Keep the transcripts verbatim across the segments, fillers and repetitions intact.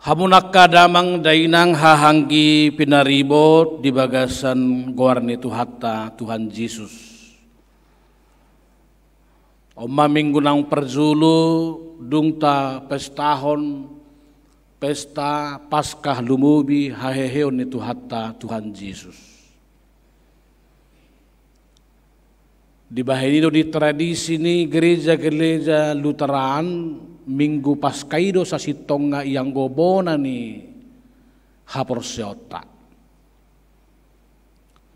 Hamu angka damang dainang haha anggi pinaribot di bagasan goar ni Tuhanta, Tuhan Jesus. On ma minggu naung parjolo dung tapestahon pesta Paskah lumobi haheheon ni Tuhanta, Tuhan Jesus. Dibahen i do di tradisi ni gereja-gereja Lutheran, Minggu Paskah i do sasintongna ianggo bona ni haporseaonta.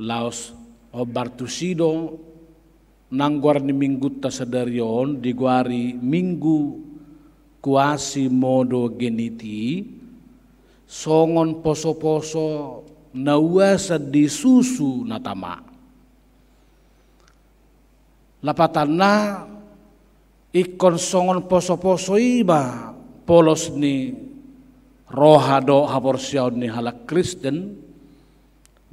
Laos hombar tusi do nang goar ni minggunta sadari on digoari Minggu Quasimodogeniti, songon poso-poso na uasan di susu na tama. Lapatanna, ingkon songon poso-poso i ma polos ni roha dohot haporseaon ni halak Kristen,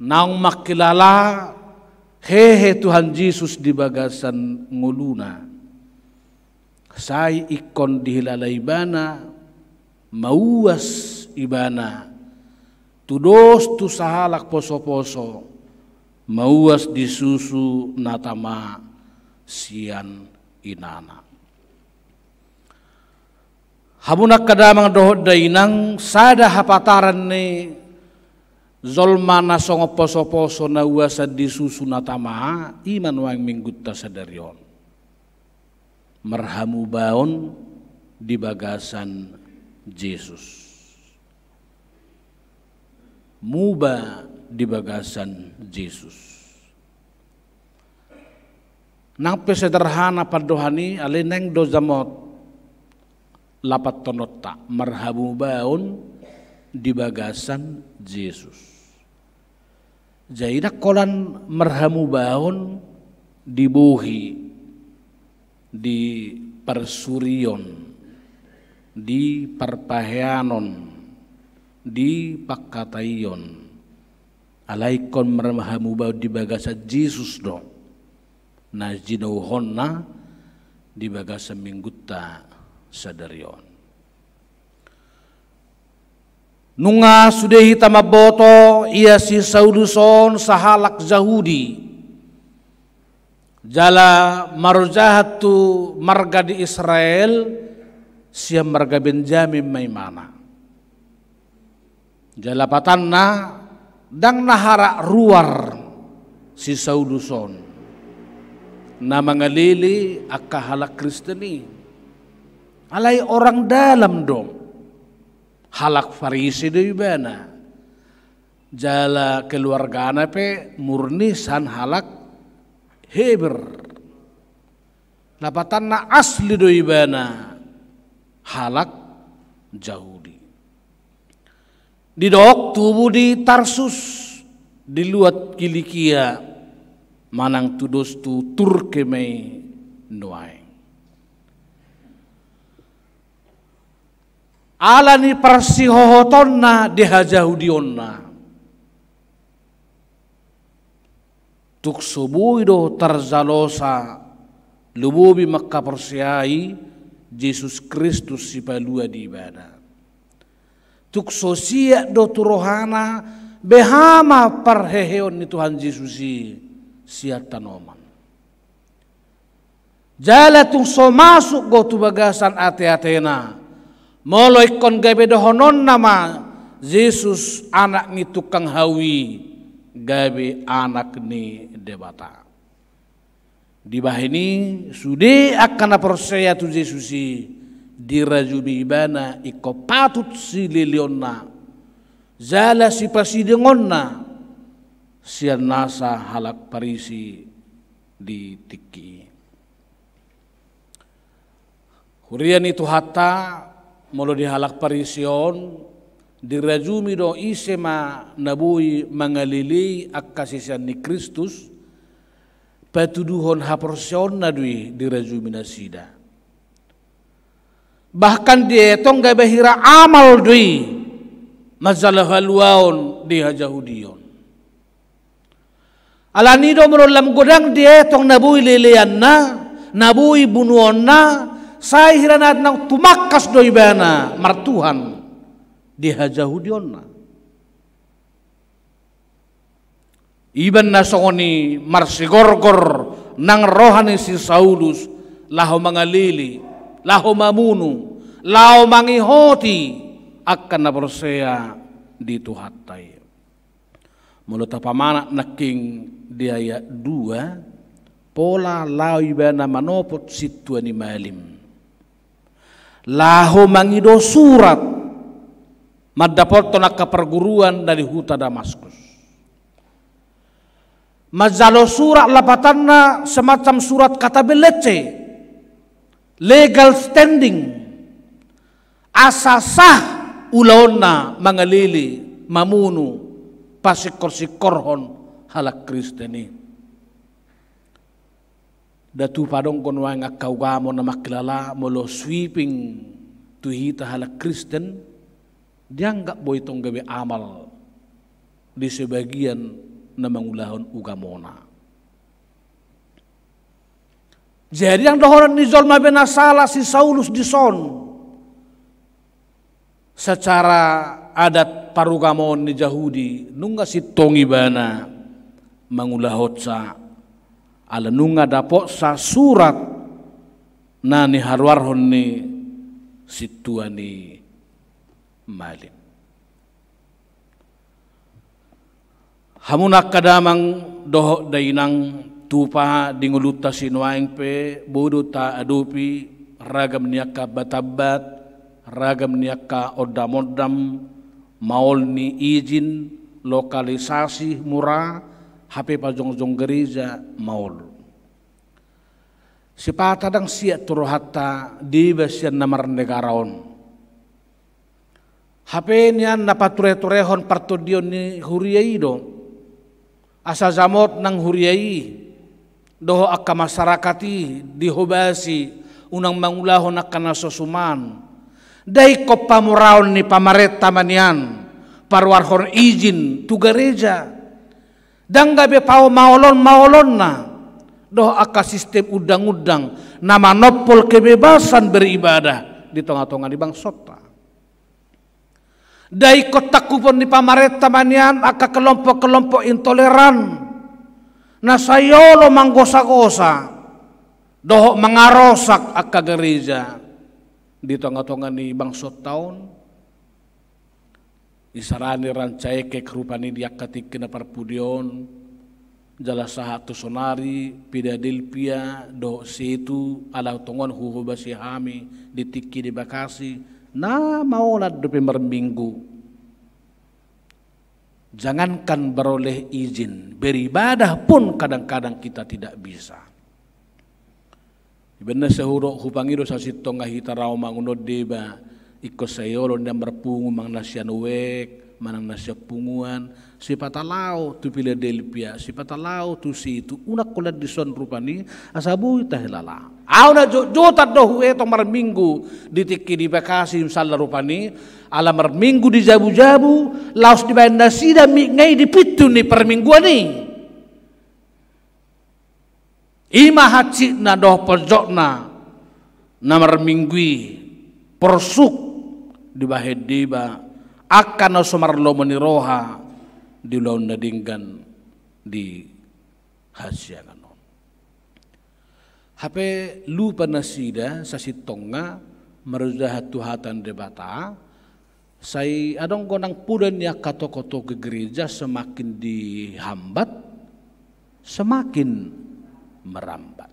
naung mangkilala hehe Tuhan Jesus di bagasan ngoluna. Sai ingkon dihilala ibana, mauas ibana, tudos tu sahalak poso-poso, mauas di susu na tama sian inana. Hamu angka damang dohot dainang, sada hapataran ni jolma na songon poso-poso na uasan di susu na tama, i ma nuaeng minggunta sadari on. Marhamubaon di bagasan Jesus. Muba di bagasan Jesus. Nang pe sederhana pandohan i, alai naeng do jamot lapathononta, marhamubaon di bagasan Jesus. Jadi ndang holan marhamubaon di bohi, di parsurion, di parpaheanon, di pangkataion. Alai ingkon marhamubaon di bagasan Jesus do na jinouhonna di bagasan minggunta sadari on. Nunga sude hita mamboto, ia si Saulus on sahalak Jahudi, jala marjahat tu marga di Israel, sian marga Benjamin ma imana. Jala patanna, ndang na harak ruar si Saulus on na mangalele angka halak Kristen i. Alai orang dalam do. Halak Farisi do ibana. Jala keluargana pe murni sian halak Heber. Lapatanna asli do ibana halak Jahudi. Didok tubu di Tarsus, di luat Kilikia, manang tudos tu Turki ma i nuaeng. Ala ni parsihohotonna di hajahudionna. Tung so boi do tarjalosa lumobi mangkaporseai Jesus Kristus Sipalua di ibana. Tung so siat do tu rohana beha ma parheheon ni Tuhan Jesus i sian tanoman. Jala tung so masuk do tu bagasan ateatena, molo ingkon gabe dohononna ma Jesus anak ni tukang hau i gabe anak ni Debata. Dibahen i sude angka na porsea tu Jesus i dirajumi ibana ingkon patut sileleonna jala sipasidengonna sian nasa halak Parisi di tingki i. Huria ni Tuhanta, molo di halak Parisi on dirajumi do ise ma na boi mangalelei angka sisean ni Kristus, patuduhon haporseaonna do i dirajumi nasida. Bahkan dietong gabe hira amal do i manjalo haluaon di hajahudion. Alani do molo lam godang dietong na boi leleanna, na boi bunuonna, sai hira na naung tumangkas do ibana martuhan. di hajahudionna. Iba na songon i marsigorgor nang roha ni si Saulus laho mangalele, laho mamunu, laho mangihoti angka na porsea di Tuhanta i. Molo tapamanat nangkin di ayat dua, pola laho ibana manopot sintua ni malim laho mangido surat mandapothon angka parguruan na di huta Damaskus. Manjalo surat, lapatanna semacam surat kata belece, legal standing, asa sah ulaonna mangalele, mamunu, pasingkorsingkorhon halak Kristen i. Nda tupa adong do nuaeng angka ugamo na mangkilala molo sweeping tu hita halak Kristen, dianggap boi tong gabe amal di sebagian na mangulahon ugamona. Jadi, ndang dohonon ni jolma be na sala si Saulus dison. Secara adat parugamoon ni Jahudi, nunga sintong ibana mangulahonsa, ala nunga dapotsa surat na nihaluarhon ni sintua ni malim. Hamu angka damang dohot dainang, tupa di ngolunta sinuaeng pe boi do taadopi ragam ni angka ambatambat, ragam ni angka ondamondam, maol ni izin lokalisasi mura, hape pajongjong gereja maol. Sipata ndang siat tu rohanta deba sian na marnegara on. Hape nian na patureturehon partondion ni huria i do, asa jamot nang huria i dohot angka masyarakat i dihobasi unang mangulahon angka na so suman. Nda ingkon pamuraon ni pamarenta ma nian paruarhon izin tu gareja. Ndang gabe pamaolon-maolonna dohot angka sistem undang-undang na manompol kebebasan beribadah di tonga-tonga ni bangsonta. Nda ingkon tangkupon ni pamarenta ma nian angka kelompok-kelompok intoleran na sai olo manggosa-gosa dohot mangarosak angka gareja di tonga-tonga ni bangsonta on. Isarani rancaekek rupani di angka tingki na parpudi on, jala sahat tu sonari Philadelphia dohot Setu, ala tongon huhobasi hami di tingki di Bekasi, na maolan dope marminggu. Jangankan beroleh izin, beribadah pun kadang-kadang kita tidak bisa. Iba na sahudok hupangido sasintong nga hita rau mangunon deba, ingkon sai olo nian marpungu manang na sian uek manang na sian punguan, sipata laho tu Philadelphia, sipata laho tu Setu, unang holan dison rupani, asa boi tahilala. Au na jotjotan do huetong marminggu di tingki di Bekasi misalna rupani, ala marminggu di jabu-jabu, laos dibaen nasida mitnga i di pintu ni parmingguan i. I ma hansitna dohot ponjotna na marminggu i, porsuk dibahen deba angka na so marlomo ni roha di ulaon na denggan di hasiangan on. Hape lupa nasida sasintong nga marjaha tu hata ni Debata, sai adong do nang poda ni angka tokoh-tokoh gereja semakin dihambat, semakin merambat.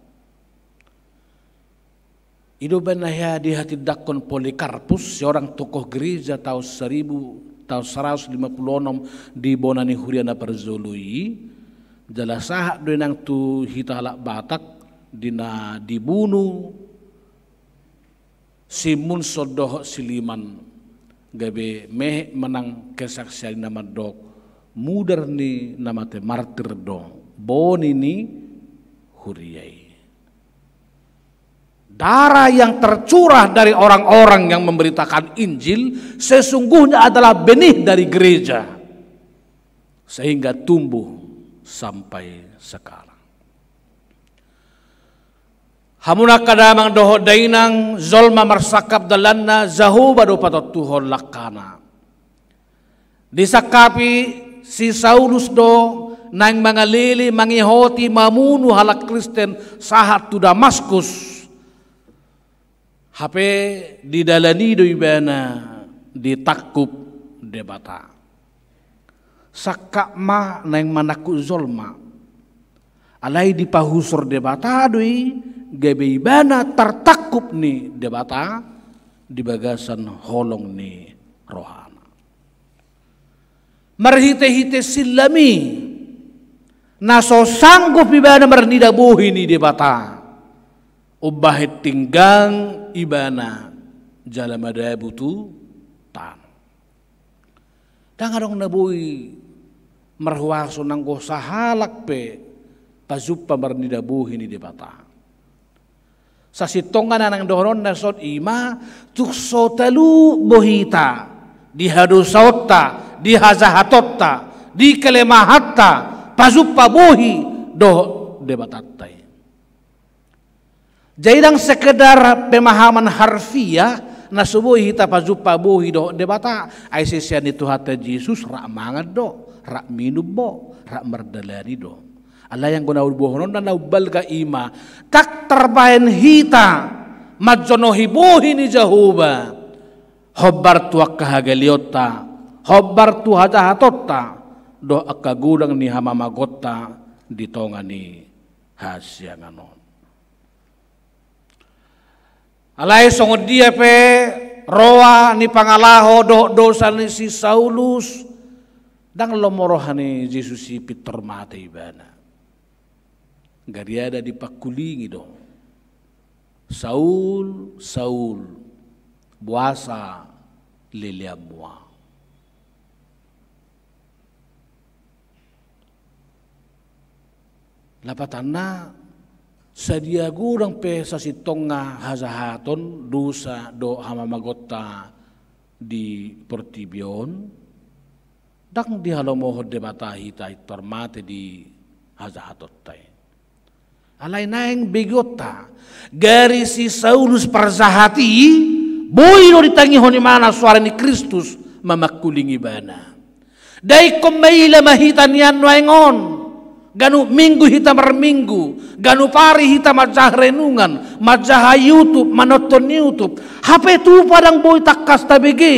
I do umbahen na hea dihatindangkon Polycarpus, seorang tokoh gereja tahun seribu, tahun seratus lima puluh enam di bona ni huria na parjolo i, jala sahat do i nang tu hita halak Batak di na dibunu Simunson dohot Siliman, gabe mehek manang kesaksian na mandok, mudar ni na mate martir do boni ni huria i. Darah yang tercurah dari orang-orang yang memberitakan Injil sesungguhnya adalah benih dari gereja, sehingga tumbuh sampai sekarang. Hamu angka damang dohot dainang, jolma marsangkap dalanna, Jahowa do patontuhon langkana. Disangkapi si Saulus do naeng mangalele, mangihoti, mamunu halak Kristen sahat tu Damaskus. Hape di dalan i do ibana ditangkup Debata. Sangkap ma naeng manangkup jolma. Alai dipahusor Debata do i, gabe ibana tartangkup ni Debata di bagasan holong ni rohana. Marhite-hite sillam i, na so sanggup ibana marnida bohi ni Debata, umbahen tinggang ibana jala madabu tu tano. Ndang adong na boi marhuaso nanggo sahalak pe pajumpa marnida bohi ni Debata. Sasintongna na naeng dohononna son i ma, tung so talup do hita di hadosaonta, di hajahatonta, di kelemahanta, pajumpa bohi dohot Debatanta i. Jadi ndang sekedar pemahaman harfiah, na so boi hita pajumpa bohi dohot Debata, ai sisean ni Tuhanta Jesus rap mangan do, rap minum do, rap mardalani do. Alai anggo na dohononna na umbalga i ma, ndang tarbahen hita manjonohi bohi ni Jahowa hombar tu angka hagaleonta, hombar tu hajahatonta, dohot angka godang ni hamamagonta di tonga ni hasiangan on. Alai songon dia pe roha ni pangalaho dohot dosa ni si Saulus, ndang lomo roha ni Jesus i pintor mate ibana. Gariada dipangkulingi do: Saul, Saul, boasa leleanmu ahu? Lapatanna, sadia godang pe sasintongna hajahaton, dosa dohot hamamagonta di portibi on, ndang dihalomohon Debata hita pintor mate di hajahatonta i. Alai naeng begeonta, gari si Saulus parjahat i, boi do ditangihon ibana soara ni Kristus mamangkulingi ibana. Ndang ingkon maila ma hita nian nuaeng on. Ganup minggu hita marminggu, ganup ari hita manjaha renungan, manjaha YouTube, manonton YouTube. Hape tupa ndang boi tangkas tabege,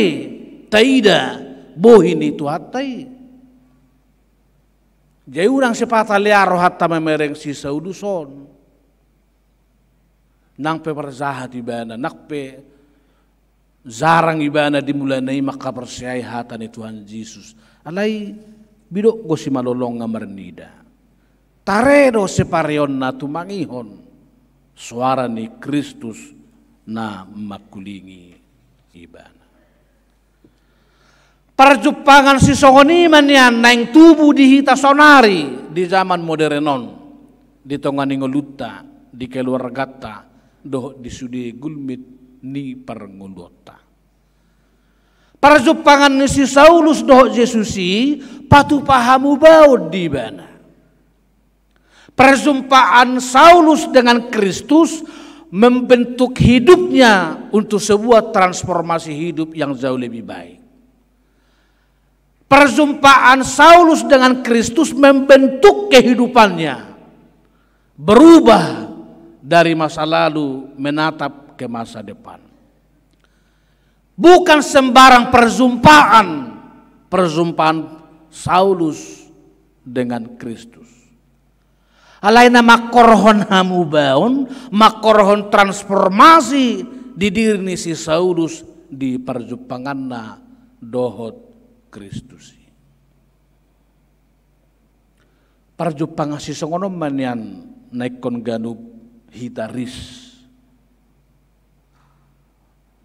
taida bohi ni Tuhanta i. Jadi unang sipata lea rohanta mamereng si Saulus on. Nang pe parjahat ibana, nang pe jarang ibana di mulana i mangkaporseai hata ni Tuhan Jesus. Alai bidok do simalolongna marnida. Tare do sipareonna tumangihon soara ni Kristus na mangkulingi ibana. Parjumpangan sisongon i ma nian naeng tubu di hita saonari di zaman moderen on, di tonga ni ngolunta, di keluarganta, dohot di sude gulmit ni parngoluonta. Parjumpangan ni si Saulus dohot Jesus i patupa hamubaon di ibana. Perjumpaan Saulus dengan Kristus membentuk hidupnya untuk sebuah transformasi hidup yang jauh lebih baik. Perjumpaan Saulus dengan Kristus membentuk kehidupannya, berubah dari masa lalu menatap ke masa depan. Bukan sembarang perjumpaan, perjumpaan Saulus dengan Kristus. Alai na mangkorhon hamubaon, mangkorhon transformasi di diri ni si Saulus di parjumpanganna dohot Kristus i. Parjumpangan sisongon on ma nian na ingkon ganup hita ris.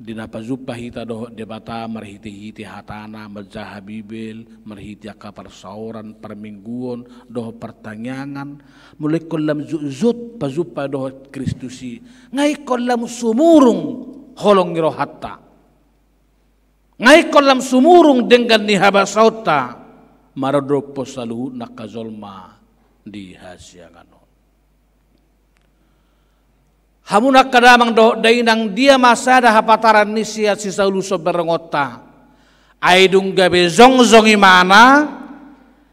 Di na pajumpa hita dohot Debata marhite-hite hatana, manjaha Bibel, marhite angka parsaoran, parmingguon, dohot partangiangan, molo ingkon lam jotjot pajumpa dohot Kristus i, nga ingkon lam sumurung holong ni rohanta. Nga ingkon lam sumurung denggan ni habasaonta maradophon saluhutna angka jolma di hasiangan on. Hamu angka damang dohot dainang, dia ma sada hapataran ni si, si Saulus on berengonta? Ai dung gabe jongjong imana,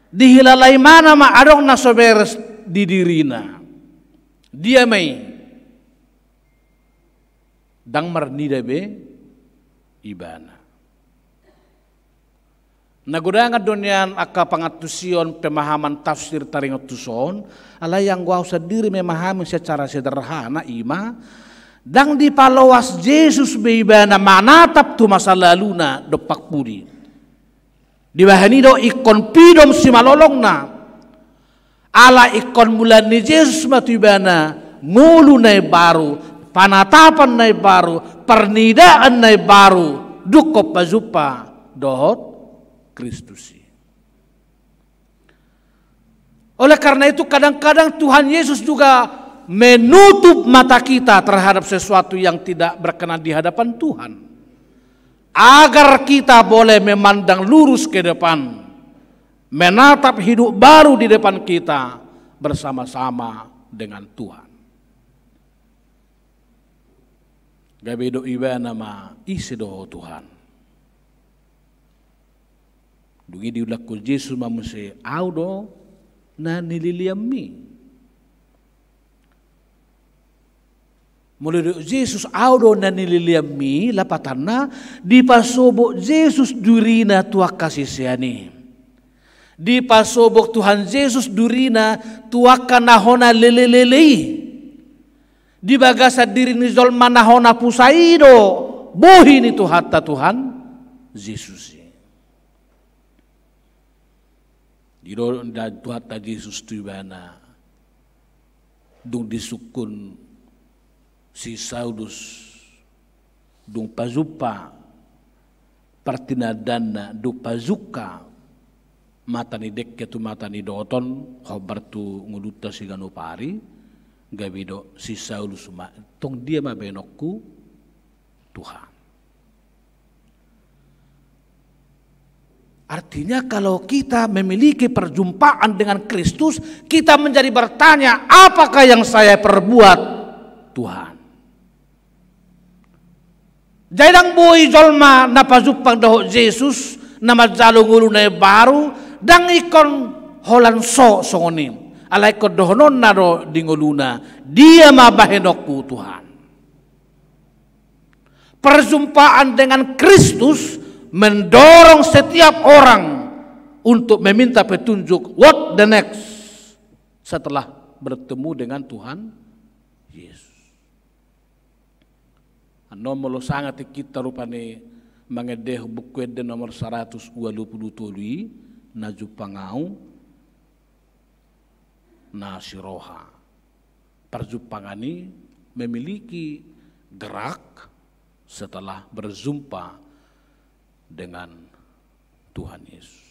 dihilala imana ma adong na so beres di dirina. Dia ma i? Ndang marnida be ibana. Na godangan do nian angka pangantusion pemahaman tafsir taringot tuson, alai anggo ahu sandiri memahami secara sederhana, i ma, ndang dipaloas Jesus be ibana manatap tu masa laluna dompak pudi. Dibahen i do ingkon pidom simalolongna. Ala ingkon mulaan ni Jesus ma tu ibana ngolu na imbaru, panatapan na imbaru, parnidaan na imbaru, dungkon pajumpa dohot Kristus i. Oleh karena itu, kadang-kadang Tuhan Yesus juga menutup mata kita terhadap sesuatu yang tidak berkenan di hadapan Tuhan. Agar kita boleh memandang lurus ke depan, menatap hidup baru di depan kita bersama-sama dengan Tuhan. Gabe didok ibana ma, "Ise do Ho, Tuhan?" Dung i diulakhon Jesus ma muse, "Ahu do na nileleanmi." Molo didok Jesus, "Ahu do na nileleanmi," lapatanna, dipasobok Jesus dirina tu angka sisean i. Dipasobok Tuhan Jesus dirina tu angka na hona lele-lele i. Di bagasan diri ni jolma na hona pusa i do bohi ni Tuhanta Tuhan Jesus i. Didok Tuhanta Jesus tu ibana, dung disungkun si Saulus, dung pajumpa partinandanna, dung pajungka mata ni dengke tu mata ni doton, hombar tu ngolunta siganup ari, gabe didok si Saulus ma, "Tong dia ma bahenonku, Tuhan?" Artinya, kalau kita memiliki perjumpaan dengan Kristus, kita menjadi bertanya, "Apakah yang saya perbuat, Tuhan?" Jadi ndang boi jolma na pajumpa dohot Jesus, na manjalo ngolu na imbaru, ndang ingkon holan so songon i. Alai ingkon dohononna do di ngoluna, "Dia ma bahenonku, Tuhan?" Perjumpaan dengan Kristus mendorong setiap orang untuk meminta petunjuk, what the next setelah bertemu dengan Tuhan Yesus. Annon molo sanga tingkinta rupani mangendehon Buku Ende nomor saratus ualu pulu tolu i, na jumpang ahu, na si roha. Perjumpaan i memiliki gerak setelah berjumpa dengan Tuhan Yesus.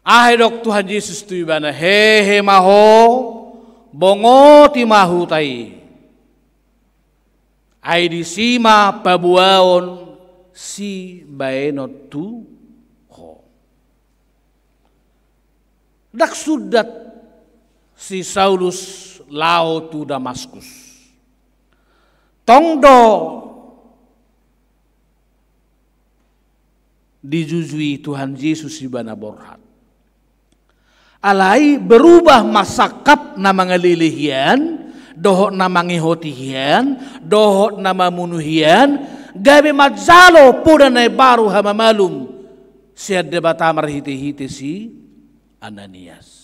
Aha didok Tuhan Jesus tu ibana? "Hehe ma ho, bongoti ma huta i. Ai disi ma paboaon sibahenon tu ho." Ndang sundat si Saulus laho tu Damaskus. Tong do dijujui Tuhan Jesus ibana borhat. Alai berubah ma sangkap na mangalele hian, dohot na mangihoti hian, dohot na mamunu hian, gabe manjalo poda na imbaru hamamalum sian Debata marhite-hite si Ananias.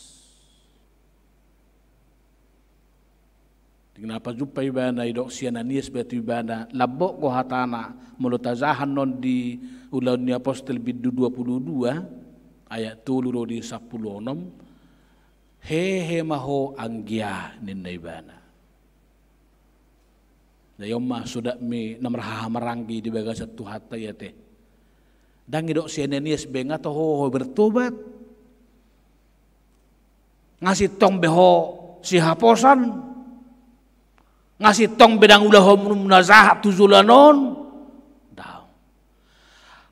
Dung na pajumpa ibana, didok si Ananias ma tu ibana, lambok do hatana, molo tajaha annon di Ulaon ni Apostel bindu dua pulu dua, ayat tolu ro di sampulu onom, "Hehe ma ho anggia," ninna ibana. Jadi on ma sodatmi na marhahamaranggi di bagasan Tuhanta i ate. Ndang didok si Ananias be nga toho ho bertobat. Nga sintong be ho sihaposan. Nga sintong be ndang ulaonmu na jahat tu joloan on. Daong.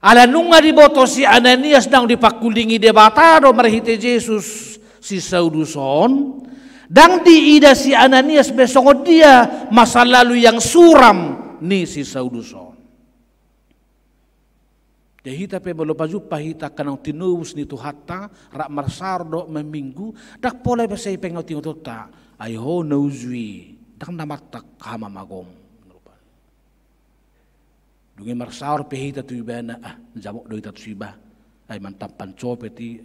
Ala nunga diboto si Ananias naung dipangkulingi Debata do marhite Jesus si Saulus on, ndang diida si Ananias be songon dia masa lalu yang suram ni si Saulus on. Jadi hita pe molo pajumpa hita angka naung tinobus ni Tuhanta, rap marsaor dohot maminggu, ndang pola be sai paingotingotonta, ai ho na uju i, ndang na mantak hamamagom. Dung i marsaor pe hita tu ibana, ah, jamot do hita tusi bah. Ai mantan pancopet i,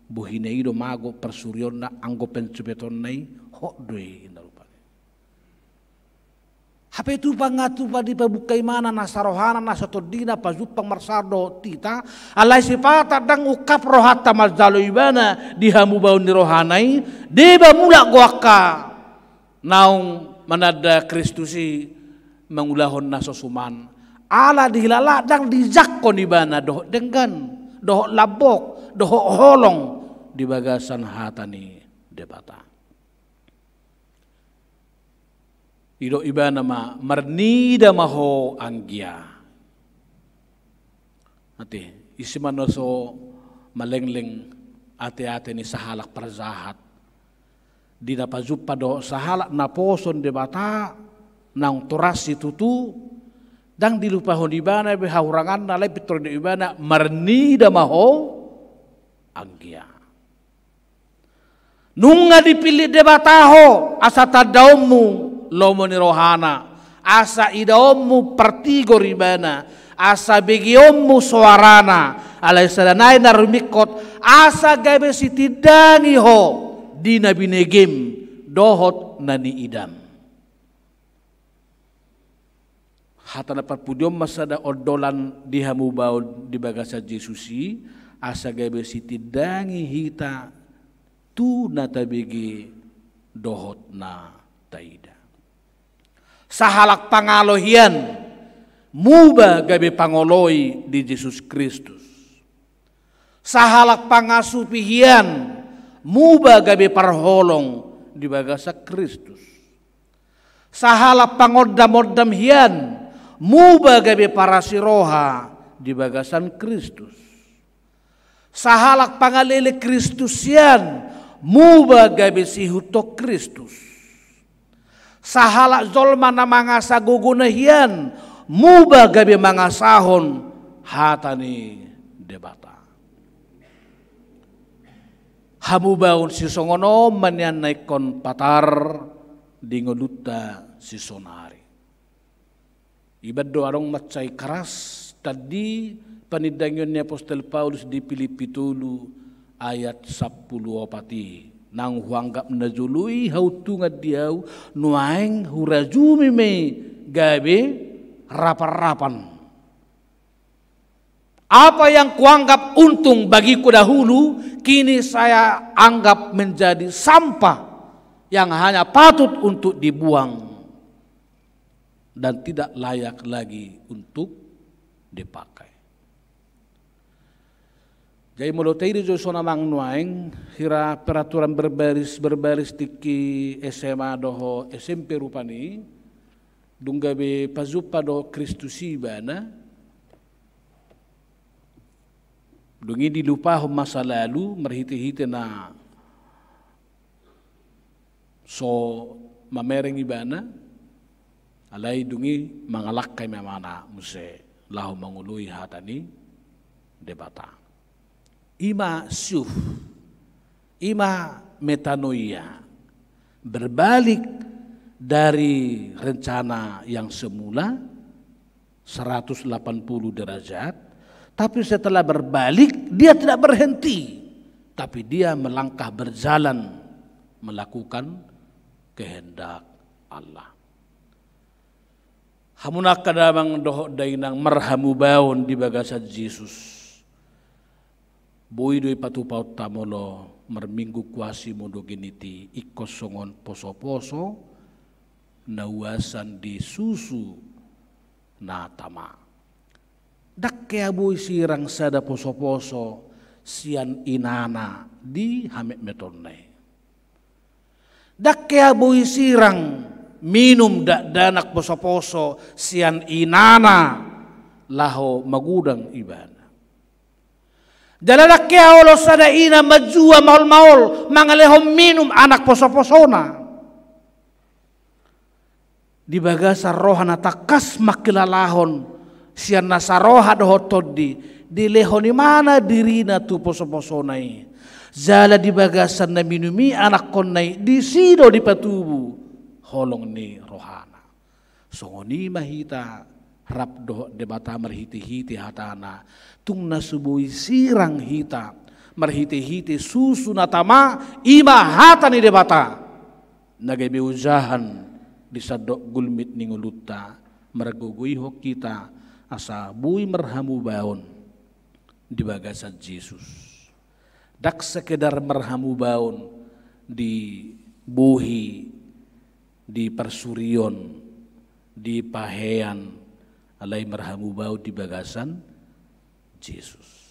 bohina i do mago parsurionna, anggo pancopetonna i, hot do i, na rupani. Hape tupa nga tupa dipabungka ibana nasa rohana, nasa tondina, pajumpang marsaor dohot hita, alai sipata ndang ungkap rohanta manjalo ibana di hamubaon ni rohana i, deba mulak do angka naung mananda Kristus i mangulahon na so suman, ala dihilala ndang dijangkon ibana dohot denggan, dohot lambok, dohot holong di bagasan hata ni Debata. Didok ibana ma, marnida ma ho anggia. Ate, ise ma na so malengleng ate-ate ni sahalak parjahat. Di na pajumpa dohot sahalak naposo ni Debata, naung toras situtu, ndang dilupahon ibana be hahuranganna, alai pintor didok ibana, marnida ma ho anggia. Nunga dipillit Debata ho, asa tandaonmu lomo ni rohana, asa idaonmu partigor ibana, asa begeonmu soarana, alai sada nai na rumingkot, asa gabe sitindangi ho di na binegem dohot na niidam. Hata na parpudi on ma sada ondolan di hamubaon di bagasan Jesus i, asa gabe sitindangi hita tu na tabege dohot na taida. Sahalak pangalo hian, muba gabe pangoloi di Jesus Kristus. Sahalak pangasupi hian, muba gabe parholong di bagasan Kristus. Sahalak pangondam-ondam hian, muba gabe parasiroha di bagasan Kristus. Sahalak pangalele Kristus hian, muba gabe siihuthon Kristus. Sahalak jolma na mangasa gogona hian, muba gabe mangasahon hata ni Debata. Hamubaon sisongon on ma nian na ingkon patar di ngolunta sisonari. Iba do adong mansai karas tandi panindangion ni apostel Paulus di Pilippi tolu ayat sampulu opat i. Naung huanggap na jolo i hauntungan di ahu, nuaeng hurajumi ma i gabe rapan-rapan. Apa yang kuanggap untung bagiku dahulu, kini saya anggap menjadi sampah yang hanya patut untuk dibuang dan tidak layak lagi untuk dipakai. Jadi molo taida jo songon i amang nuaeng, hira peraturan berbaris, berbaris tingki S M A dohot S M P rupani, dung gabe pajumpa dohot Kristus i ibana, dung i dilupahon masa lalu marhite-hite na so mamereng ibana, alai dung i mangalangka ma ibana muse laho mangoloi hata ni Debata. I ma syuf, i ma metanoia, berbalik dari rencana yang semula, seratus delapan puluh derajat, tapi setelah berbalik, dia tidak berhenti, tapi dia melangkah berjalan melakukan kehendak Allah. Hamu angka damang dohot dainang marhamubaon di bagasan Jesus. Boi do ipatupaonta molo marminggu Quasimodogeniti ingkon songon poso-poso na uasan di susu na tama. Ndang hea boi sirang sada poso-poso sian inana di hametmetonna i. Ndang hea boi sirang minum dakdanak poso-poso sian inana laho magodang ibana. Jala ndang hea olo sada ina manjua maol-maol mangalehon minum anak poso-posona. Di bagasan roha na tangkas mangkilalahon Sian na saroha dohot tondi, dilehon ibana dirina tu posoposona i. Jala di bagasan na minum i anakkonna i, disi do dipatubu holong ni rohana. Songon i ma hita rap dohot Debata marhitehite hatana, tung na so boi sirang hita marhitehite susu na tama, i ma hata ni Debata na gabe ojahan di sandok gulmit ni ngolunta, margogoihon hita asa boi marhamubaon di bagasan Jesus. Ndang sekedar marhamubaon di bohi, di parsurion, di pahean, alai marhamubaon di bagasan Jesus.